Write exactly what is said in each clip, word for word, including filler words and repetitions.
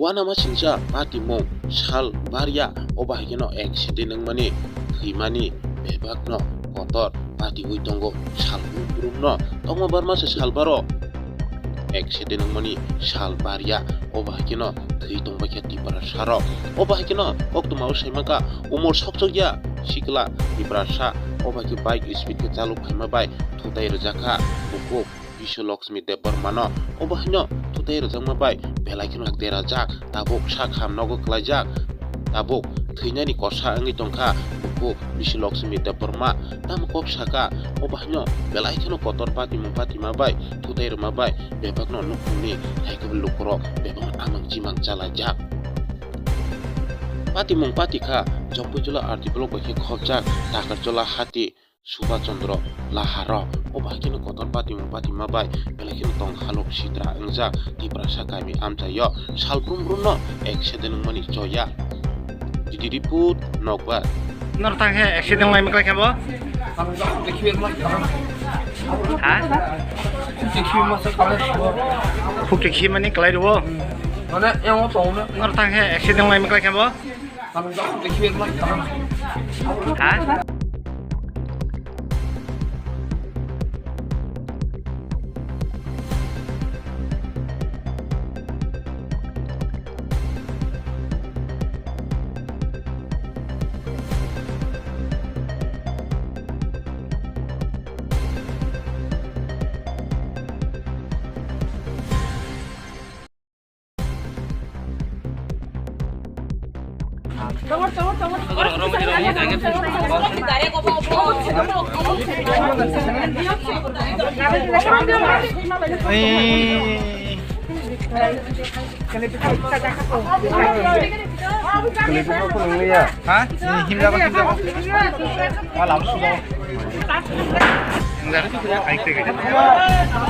Panama singcha patimung sal barya, obo hai kheno accident wngmani thwimani bebakno kotor patiwi tongo sal brum brumno. Tongma barma se sal baro accident wngmani sal barya, obo hai kheno thwi tongbaikha Tiprasarok. Obo hai kheno koktwmao saimankha umor sokchokya sikla Tiprasa, obo hai khe bike speed khe chalok phaima bai thutai rwjakha bukhuk Biswalakshmi Debbarmano. Obo haino thutai rwjakma bai belai kheno derajak, tabuk sak ham nogo kwlaijak, tabuk thwinani kosa wngwi tongkha bukhuk Biswalakshmi Debbarma. Tamo kok saka, obo haino belai kheno kotor patimung patima bai thutai rwma bai bebakno nukhungni hai khe lukurok bebakno amang chimang chalaijak. Patimung patikha Jampuijula R D block bai khe khopjak Takarjula hati Subhas Chandra Laharo. Obo hai kheno kotor patimung patima bai belai kheno tong halok sidra wngjak Tiprasa kami amchaio sal brum brumno accident wngmani choya. Didi report, Nokbar. Nor tang he accident lai maklai khabo? Ha? Khukti khi mani kwlai rwo? Mane, yang o tong na. Nor tang he accident lai maklai khabo? Ha? Ha? Himjago, himjago. Ma lam sudo.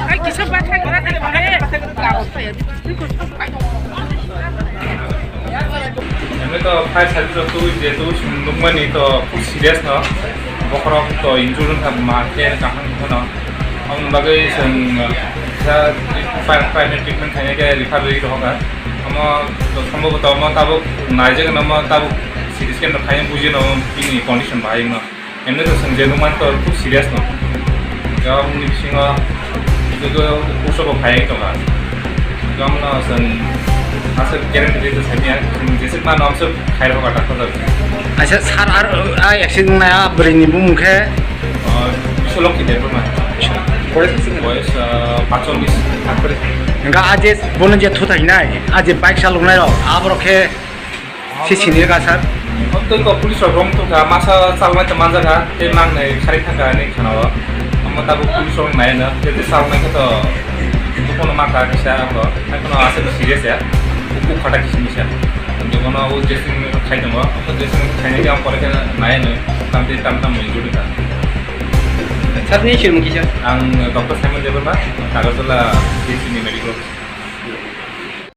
Ai, kisa bathai gora de. Emne to fire service rok twi je twi sum nukmani to khub serious no. Bokhorok to injured wngkha ma khe kaham kheno. Aboni bagwi chwng, uh, kisa fire, fire ni treatment khainai khe refer rwi rohor kha. Omo to sombhoboto omo tabuk naijak no, omo tabuk C T scan rok khainai buji no bini condition bahai no. Emne to chwng je nukmani to khub serious no. Jawabni bisingo joto puso bo phai tongkha. Gamno chwng aswk guarantee rwdi to saimanya, chwng jeswk mano amswk khai rokha doctor rok. Acha sir, ar ai accident nai a bwrwi ni bumung khe? Ah, Biswalokhi Debbarma. Boyes, ah, pachchollish. Hingkha a je bono je thutai nai, a je bike chalok nai rok, aborok khe Si sini ka sir? Tei ko police rok rom tongkha, masa chalmai tong manjakha, tei mangnai kharwi thangkha hinwi khana o. Omo tabuk police rok nai no, tei tei chalmai khe to, to kono makha kisa ko, hai kono aswk serious ya, kuk khata kisim kisa. Tei kono o dressing khai tongo, o dressing khainai khe ang pore khe nai no, tam tei tam tam ni jodi kha. Sir ni sir mukisa? Ang Doctor Simon Debbarma, Agartala C H C ni medical officer.